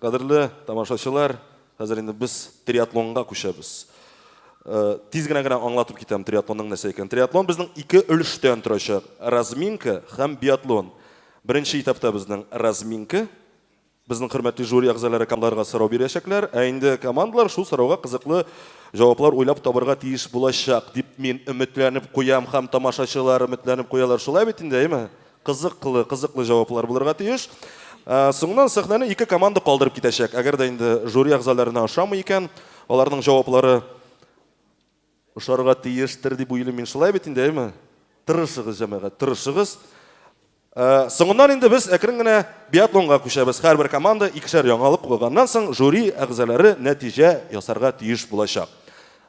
Кадерле тамашачылар, хәзер инде без триатлонга күчәбез. Э, тиз генә генә аңлатып китәм триатлонның нәрсә икәнен. Триатлон безнең ике өлештән торачак. Разминка һәм биатлон. Беренче этапта безнең разминка. Безнең хөрмәтле жюри әгъзалары командаларга сорау бирәчәкләр, ә инде командалар шул сорауга кызыклы җаваплар уйлап табырга тиеш булачак, дип мин өметләнеп куям һәм тамашачылар өметләнеп куялар. Шулай бит инде, әйеме? Кызыклы, кызыклы җаваплар булырга тиеш. Соңыннан сәхнәне ике команда калдырып китәчәк. Әгәр дә инде жюри әгъзаларына ошамый икән, аларның җаваплары ошарга тиештер дип уйлыйм мин. Шулай бит инде, әйеме? Тырышыгыз, җәмәгать, тырышыгыз. Соңыннан инде без әкрен генә биатлонга күчәбез. Һәрбер команда икешәр яңалык куйганнан соң жюри әгъзалары нәтиҗә ясарга тиеш булачак.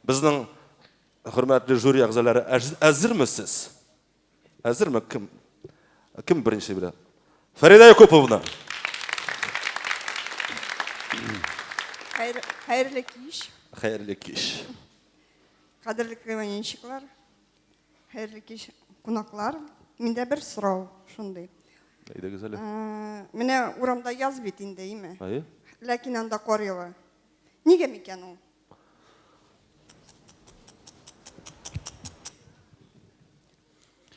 Безнең хөрмәтле жюри әгъзалары әзерме сез? Әзерме? Кем? Кем беренче белә? Фәридә Якуповна. Хәерле кич. Хәерле кич. Кадерле КВНщиклар, хәерле кич, кунаклар. Миндә бер сорау шундый. Әйдәгез әле. Менә урамда яз бит инде, име? Әйе. Ләкин анда кар ява. Нигә микән ул?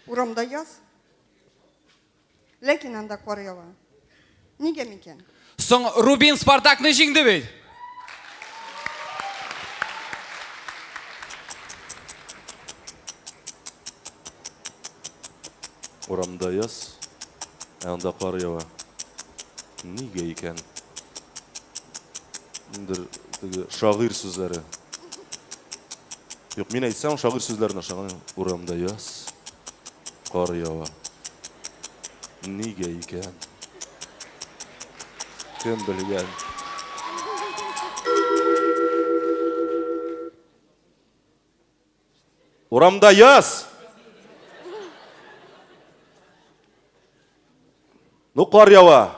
Урамда яз. Ләкин анда кар ява. Нигә микән? Соң Рубин Спартакны җиңде бит. Урамда яз, ә анда кар ява. Нигә икән? Ниндидер теге шагыйрь сүзләре. Юк, мин әйтсәм, шагыйрь сүзләрен ошаган. Урамда яз, кар ява. Нигә икән? Кем белгән? Урамда яз! Ну, кар ява.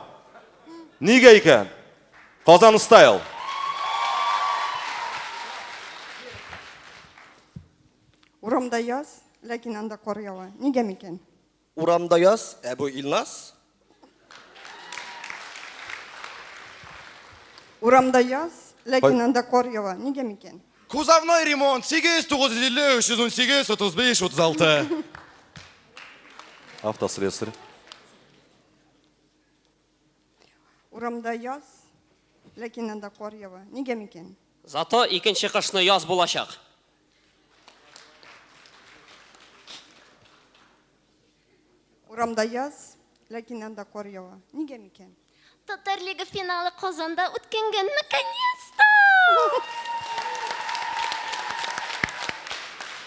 Нигә икән? Казан стайл. Урамда яз, ләкин анда кар ява. Нигә микән? Урамда яз, ә бу Илназ. Урамда яз, ләкин анда кар ява. Нигә микән? Кузовной ремонт 8 950 318 35 36. Автослесарь. Урамда яз, ләкин анда кар ява. Нигә микән? Зато икенче кышны яз булачак. Урамда яз, ләкин анда кар ява. Нигә микән? Татар лига финалы Казанда үткәнгән, наконец-то!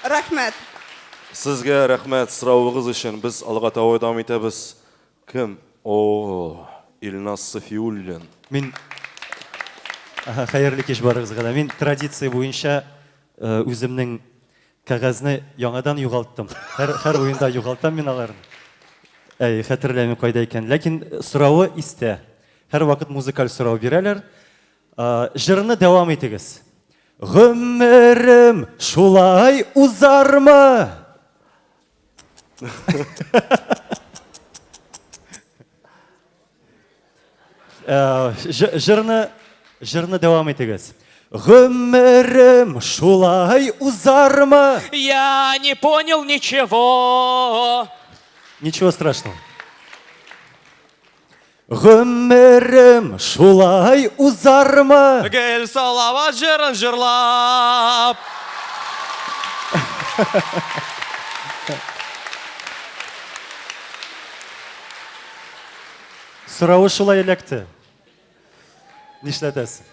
Рәхмәт. Сезгә рәхмәт соравыгыз өчен. Без алга таба дәвам итәбез. Кем? О, Илназ Сафиуллин. Мин Хәерле кич барыгызга да. Мин традиция буенча э, үземнең кәгазьне яңадан югалттым. Һәр, һәр уенда югалтам мин аларны. Әй, хәтерләмим кайда икән. Ләкин соравы истә. Һәрвакыт музыкаль сорау бирәләр. Э, җырны дәвам итегез. Гомерем шулай узармы? Э, җырны җырны дәвам итегез. Гомерем шулай узармы? Я не понял ничего. Ничего страшного. Гомерем шулай узармы? Гел Салават җырын җырлап. Соравы шулай эләкте. Нишләтәсең?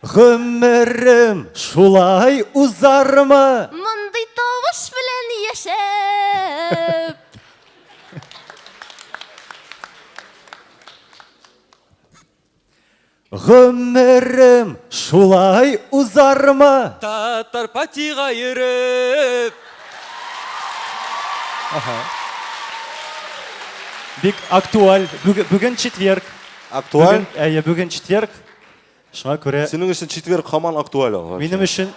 Гомерем шулай узармы? Мондый тавыш белән яшәп. Гомерем шулай узармы? Татар патига йөреп. Ага. Бик актуаль. Бүген четверг. Актуаль? Бүген, әйе, бүген четверг. Шуңа күрә Синең өчен четверг һаман актуаль ул. Минем өчен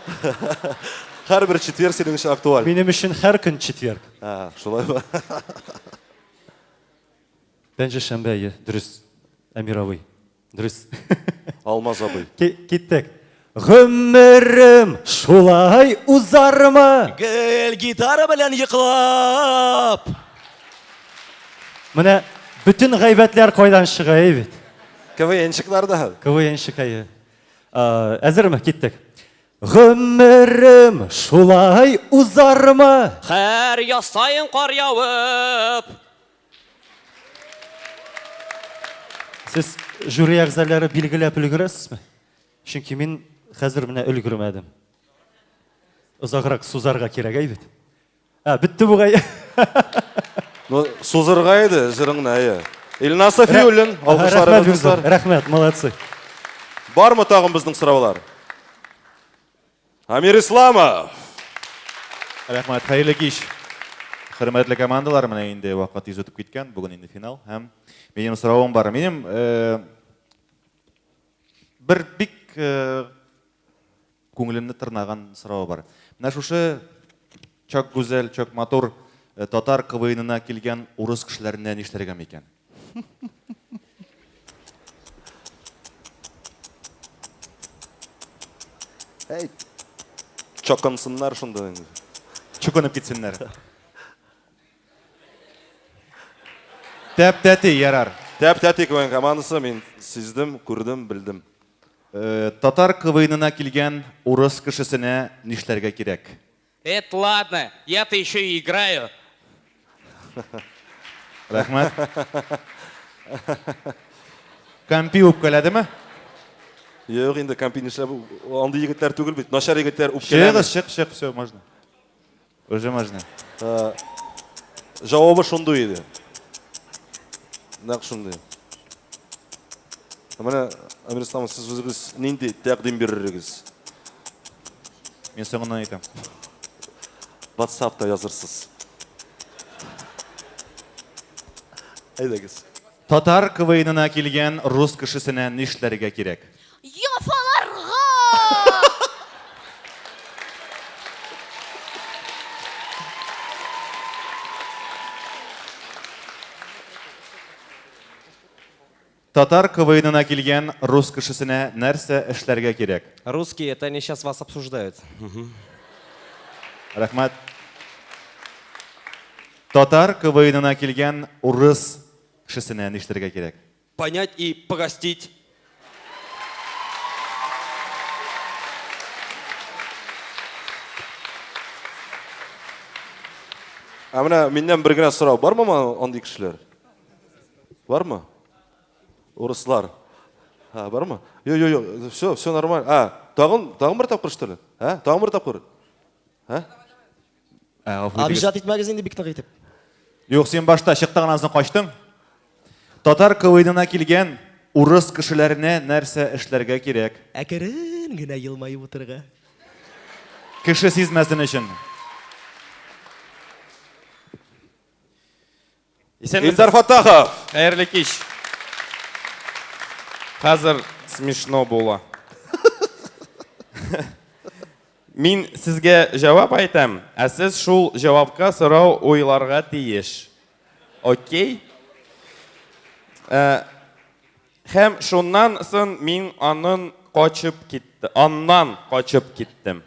һәрбер четверг синең өчен актуаль. Минем өчен һәр көн четверг. А, шулаймы? Пәнҗешәмбе, әйе, дөрес, Әмир абый. Дөрес. Алмаз абый. Киттек. Гомерем шулай узармы? Гел гитара белән йоклап. Менә бөтен гайбәтләр кайдан чыга әй бит? КВНщикларда. КВНщик әйе. Әзерме? Киттек. Гомерем шулай узармы? Һәр яз саен кар явып. Сез жюри әгъзалары билгеләп өлгерәсезме? Чөнки мин хәзер менә өлгермәдем. Озаграк сузарга кирәк әй бит. Ә, бетте бугай. Ну, сузырга иде җырыңны, әйе. Илназ Сафиуллин, алкышларыгыз, дуслар. Рәхмәт, молодцы. Бармы тагын безнең сораулар? Амир Исламов! Рәхмәт, хәерле кич. Хөрмәтле командалар, менә инде вакыт тиз үтеп киткән, бүген инде финал һәм минем соравым бар. Минем э, бер бик э, күңелемне тырнаган сорау бар. Менә шушы чак гүзәл, чак матур э, татар КВНына килгән урыс кешеләренә нишләргә микән? Әй, чокынсыннар шунда инде. Чокынып китсеннәр. Тәп тәти, ярар. Тәп тәти КВН командасы мин сиздем, күрдем, белдем. Э, татар КВНына килгән урыс кешесенә нишләргә кирәк? Это ладно, я-то еще и играю. Рәхмәт. Кампи үпкәләдеме? Юк, инде Кампи нишләп андый егетләр түгел бит. Начар егетләр үпкәләми. Чыгыз, чык, чык, все, можно. Уже можно. Җавабы шундый иде. Нәкъ шундый. Ә менә, Әмир Исламов, сез үзегез нинди тәкъдим бирер идегез? Мин соңыннан әйтәм. WhatsApp-та язырсыз. Әйдәгез. Татар КВНына килгән рус кешесенә нишләргә кирәк? Яфаларга! Татар КВНына килгән рус кешесенә нәрсә эшләргә кирәк? Русские, это они сейчас вас обсуждают. Рәхмәт. Татар КВНына килгән урыс кешесенә нишләргә кирәк? Понять и погостить. Ә менә миннән бер генә сорау. Бармы андый кешеләр? Бармы? Урыслар. Ха, бармы? Юк, юк, юк. Все, все нормально. А, тагын, тагын бер тапкыр что ли? А, тагын бер тапкыр. А? Обижать итмәгез инде бик нык итеп. Юк, син башта чыктың, аннан соң качтың. Татар КВНына килгән урыс кешеләренә нәрсә эшләргә кирәк? Әкрен генә елмаеп утырырга. Кеше сизмәсен өчен. Исәнмесез. Илдар Фаттахов. Хәерле кич. Хәзер смешно була. Мин сезгә җавап әйтәм, ә сез шул җавапка сорау уйларга тиеш. Окей? Э, һәм шуннан соң мин анын качып китте. Аннан качып киттем.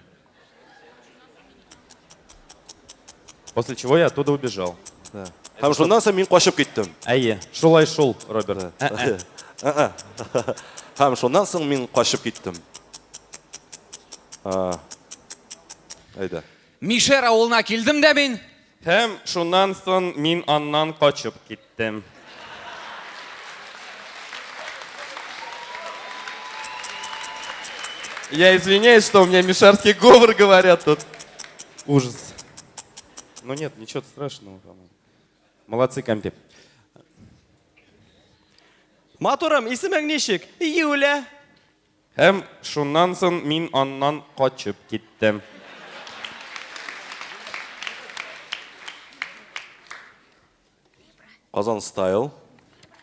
После чего я оттуда убежал. Да. Һәм шуннан соң мин качып киттем. Әйе, шулай шул, Роберт. Ә-ә. Һәм шуннан соң мин качып киттем. Әйдә. Мишәр авылына килдем дә мин. Һәм шуннан соң мин аннан качып киттем. Я извиняюсь, что у меня мишарский говор говорят тут. Ужас. Ну нет, ничего страшного, по-моему. Молодцы, Кампи. Матурым, исемең ничек? Юля. Һәм шуннан соң мин аннан качып киттем. Казан стайл.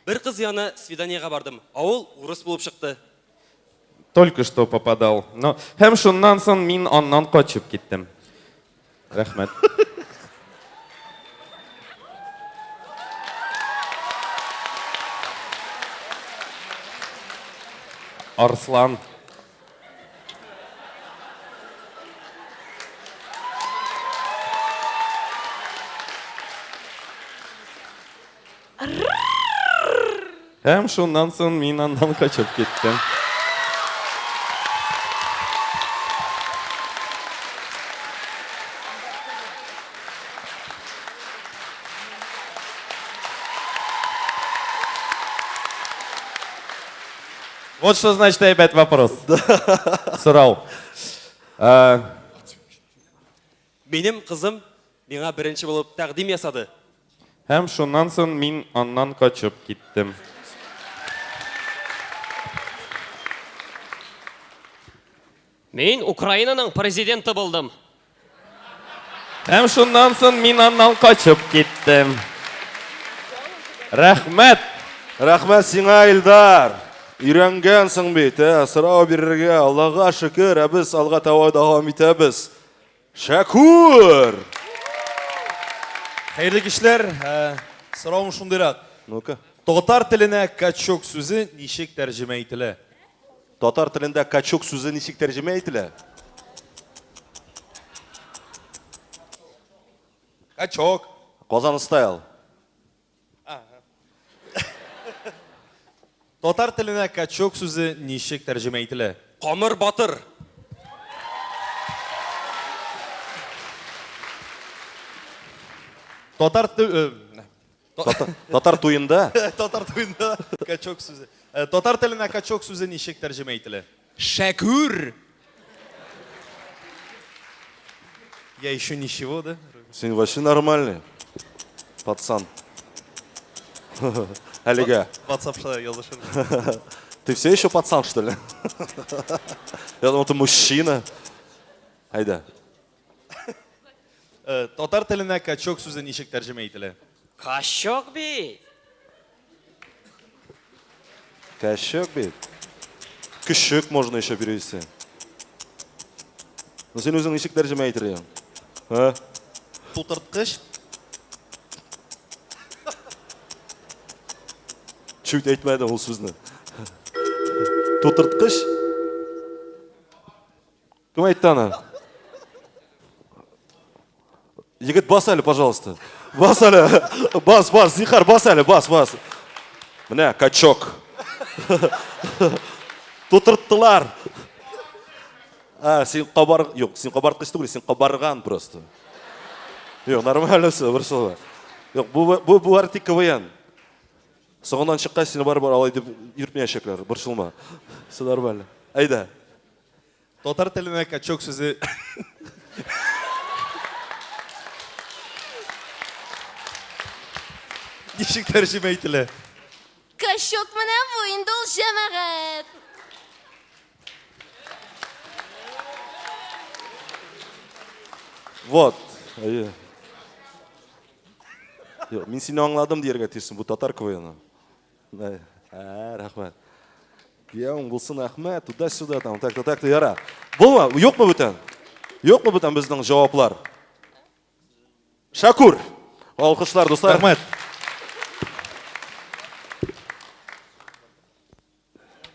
Бер кыз янына свиданиегә бардым. Авыл урыс булып чыкты. Только что попадал. Но һәм шуннан соң мин аннан качып киттем. Рәхмәт. Арслан. Һәм шуннан соң мин аннан качып киттем. Вот что значит опять вопрос. Сорау. Э, Минем кызым миңа беренче булып тәкъдим ясады. Һәм шуннан соң мин аннан качып киттем. Мин Украинаның президенты булдым. Һәм шуннан соң мин аннан качып киттем. Рәхмәт! Рәхмәт сиңа, Илдар! Өйрәнгәнсең бит, ә, сорау бирергә, Аллага шөкер, ә без алга таба дәвам итәбез. Шәкүр! Хәерле кичләр. Э, Соравым шундыйрак. Ну-ка. Татар теленә качок сүзе ничек тәрҗемә ителә? Татар телендә качок сүзе ничек тәрҗемә ителә? Качок. Казан стайл. Татар теленә качок сүзе ничек тәрҗемә ителә? Камыр батыр. Татар э, Татар туенда? Татар туенда качок сүзе. Э, татар теленә качок сүзе ничек тәрҗемә ителә? Шәкүр. Я еще ничего, да? Син вообще нормальный, пацан. Әлегә. WhatsApp язышырбыз. Ты все еще пацан, что ли? Я думал, ты мужчина. Әйдә. Э, татар теленә качок сүзе ничек тәрҗемә ителә? Качок бит. Качок бит. Көчек можно еще перевести. Ну син үзең ничек тәрҗемә итер идең? А? Тутырткыч. Чуть әйтмәдем ул сүзне. Тутырткыч? Кем әйтте аны? Егет, бас әле, пожалуйста. Бас әле. Бас, бас, зинһар, бас әле, бас, бас. Менә, качок. Тутырттылар. А, син кабар... Юк, син кабарткыч түгел, син кабарган просто. Юк, нормально все, борчылма. Юк, бу, бу, бу бары тик КВН. Соңыннан чыккач, сине барыбер алай дип йөртмәячәкләр, борчылма. Все нормально. Әйдә. Татар теленә качок сүзе Ничек тәрҗемә ителә? Качок менә бу инде ул җәмәгать. Вот. Әйе. Юк, мин сине аңладым дияргә тиешсең, бу татар КВНы. Ә, рәхмәт. Кияүең булсын Әхмәт, туда-сюда там, так-то, так-то, яра. Булма, юкмы бүтән? Юкмы бүтән безнең җаваплар? Шәкүр! Алкышлар, дуслар. Рәхмәт.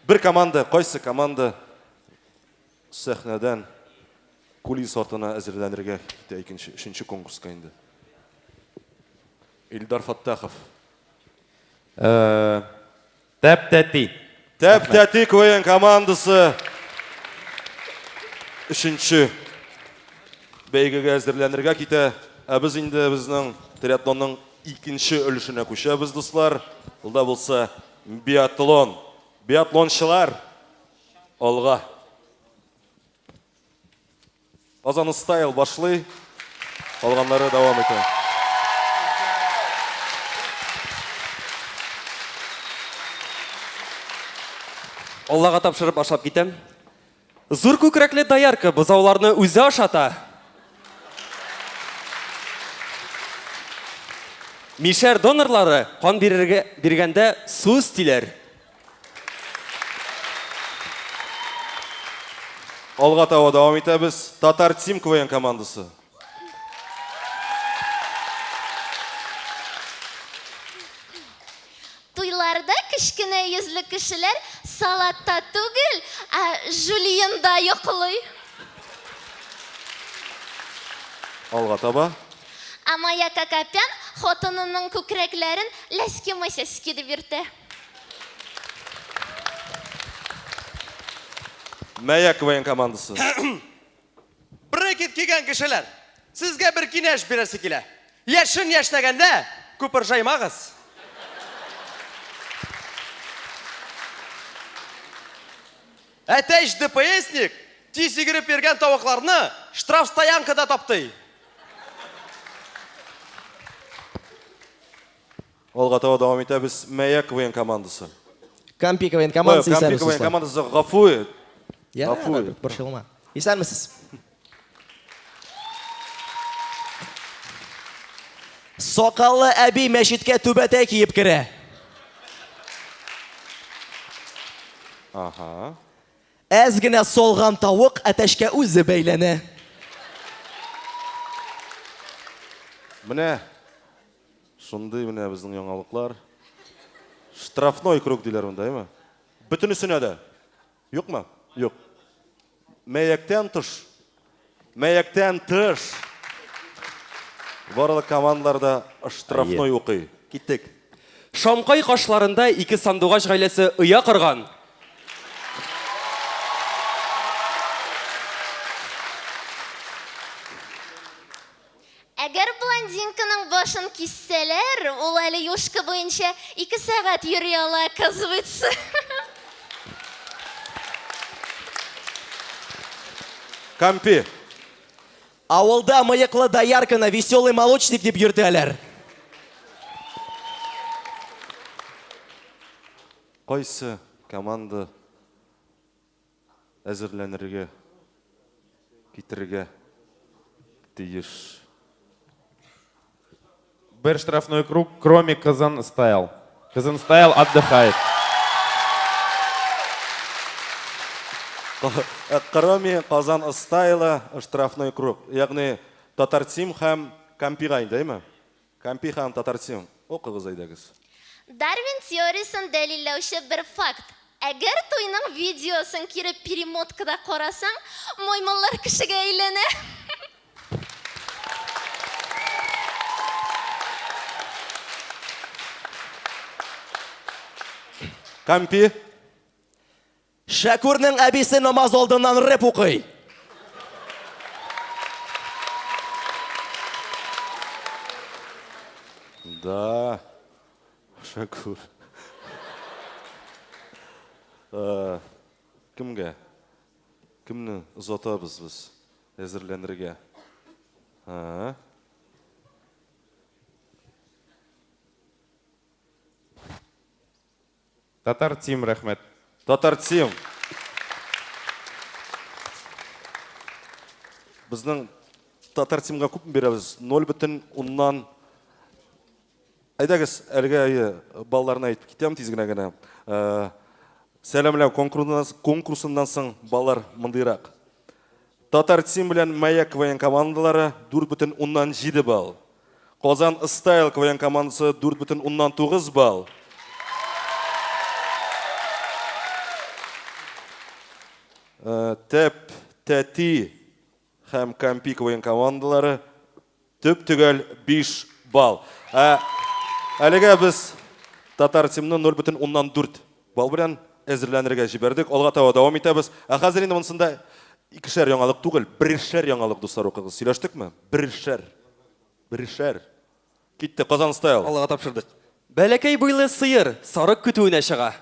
Бер команда, кайсы команда сәхнәдән кулис артына әзерләнергә китә икенче, өченче конкурска инде. Илдар Фаттахов. Э, Тәп-тәти. Тәп-тәти КВН командасы өченче бәйгегә әзерләнергә китә. Ә без инде безнең триатлонның икенче өлешенә күчәбез, дуслар. Ул да булса биатлон. Биатлончылар алга. Казан Стайл башлый, калганнары дәвам итә. Аллага тапшырып ашап китәм. Зур күкрәкле доярка бозауларны үзе ашата. Мишәр донорлары кан бирергә биргәндә су өстиләр. Алга таба дәвам итәбез. Татар Тим КВН командасы. Туйларда кечкенә йөзле кешеләр салатта түгел, ә жульенда йоклый. Алга таба. Ә Маяк Акопян хатынының күкрәкләрен ляськи-масяськи дип йөртә. Маяк КВН командасы. Брекет кигән кешеләр, сезгә бер кинәш бирәсе килә. Яшен яшьнәгәндә, күп ыржаймагыз. Әтәч ДПСник тиз йөгереп йөргән тавыкларны штрафстоянкада таптый. Алга таба дәвам итәбез. Мәя КВН командасы. Кампи КВН командасы Кампи КВН командасы гафу ит. Гафу ит. Борчылма. Исәнмесез. Сакаллы әби мәчеткә түбәтәй киеп керә. Ага. Әз генә салган тавык әтәчкә үзе бәйләнә. Менә шундый менә безнең яңалыклар. Штрафной круг диләр монда, әйме? Бөтенесенә дә. Юкмы? Юк. Мәяктән тыш. Мәяктән тыш. Барлык командалар да штрафной укый. Киттек. Шамкай кашларында ике сандугач гаиләсе оя корган. Әгәр блондинканың башын киссәләр, ул әле юшка буенча ике сәгать йөри ала, оказывается. Кампи. Авылда мыеклы доярканы веселый молочник дип йөртәләр. Кайсы команда әзерләнергә, китергә тиеш? Бер штрафной круг, кроме Казан Стайл. Казан Стайл отдыхает. Кроме Казан Стайла штрафной круг. Ягъни Татар Тим һәм Кампига инде, әйме? Кампи һәм Татар Тим. Укыгыз әйдәгез. Дарвин теориясен дәлилләүче бер факт. Әгәр туйның видеосын кире перемоткада карасаң, маймыллар кешегә әйләнә. Кампи. Шәкүрнең әбисе намаз алдыннан рэп укый. Да, Шәкүр. Э, кемгә? Кемне озатабыз без әзерләнергә? А? Татар Тим, рәхмәт. Татар Тим. Безнең Татар Тимга күпме бирәбез? 0 бөтен уннан. Әйдәгез, әлегә әйе, балларны әйтеп китәм тиз генә генә. Э, Сәламләү конкурсыннан соң баллар мондыйрак. Татар Тим белән Маяк КВН командалары 4,7 балл. Казан Стайл КВН командасы 4,9 балл. Э, Тәп, Тәти һәм Кампи КВН командалары төп-төгәл 5 балл. Ә әлегә без Татар Тимны 0,4 балл белән әзерләнергә җибәрдек. Алга таба дәвам итәбез. Ә хәзер инде монысында икешәр яңалык түгел, берешәр яңалык, дуслар, укыгыз. Сөйләштекме? Берешәр. Берешәр. Китте, Казан стайл. Аллага тапшырдык. Бәләкәй буйлы сыер сарык көтүенә чыга.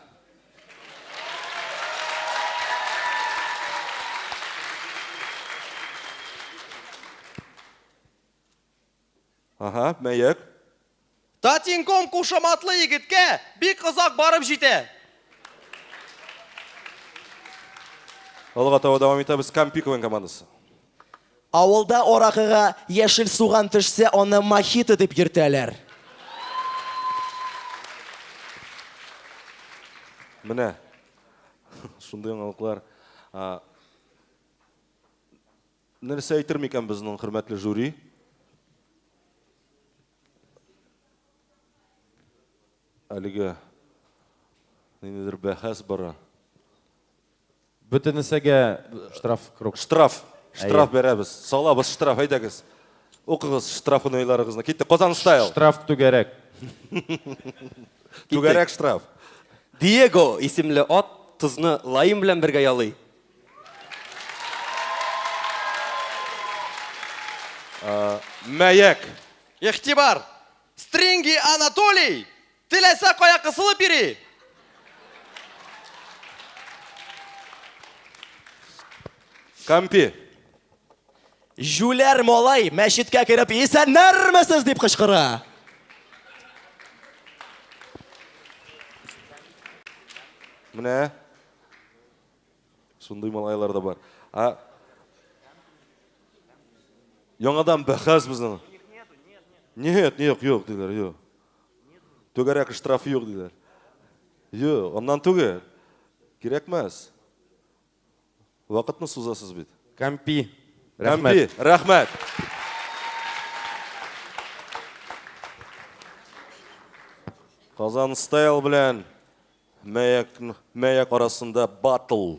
Ага, мәек. Татинком кушаматлы егеткә бик озак барып җитә. Алга таба дәвам итәбез. Кампи КВН командасы. Авылда аракыга яшел суган төшсә, аны мохито дип йөртәләр. Менә шундый яңалыклар. Нәрсә әйтер микән безнең хөрмәтле жюри? Әлеге Ниндидер бәхәс бара. Бөтенесегә штраф круг. Штраф. Штраф бәрәбез. Салабыз штраф, әйдәгез. Укыгыз штрафын уйларыгызны. Китте. Казан стайл. Штраф түгәрәк. Түгәрәк штраф. Диего исемле ат тозны лайм белән бергә ялый. Мәяк. Игътибар! Стринги Анатолий теләсә кая кысылып йөри. Кампи. Җүләр малай мәчеткә кереп исәннәрмесез дип кычкыра. Менә шундый малайлар да бар. А Яңадан бәхәс безнең. Нет, юк, юк, диләр, юк. Түгәрәк штраф юк, диләр. Юк, аннан түгел. Кирәкмәс. Вакытны сузасыз бит. Кампи. Кампи, рәхмәт. Казан стайл белән Мәяк, Мәяк арасында батл.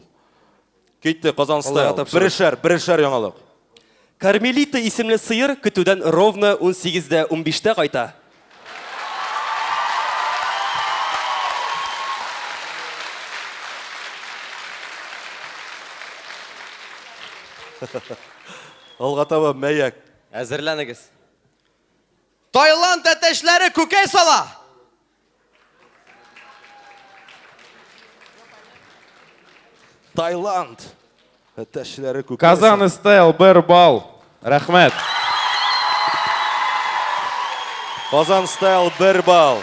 Китте Казан стайл. Берешәр, берешәр яңалык. Кармелита исемле сыер көтүдән ровно 18 дә 15 тә кайта. Алга таба Мәяк. Әзерләнегез. Таиланд әтәчләре күкәй сала! Таиланд әтәчләре күкәй Казан стайл бер балл. Рәхмәт. Казан стайл бер балл.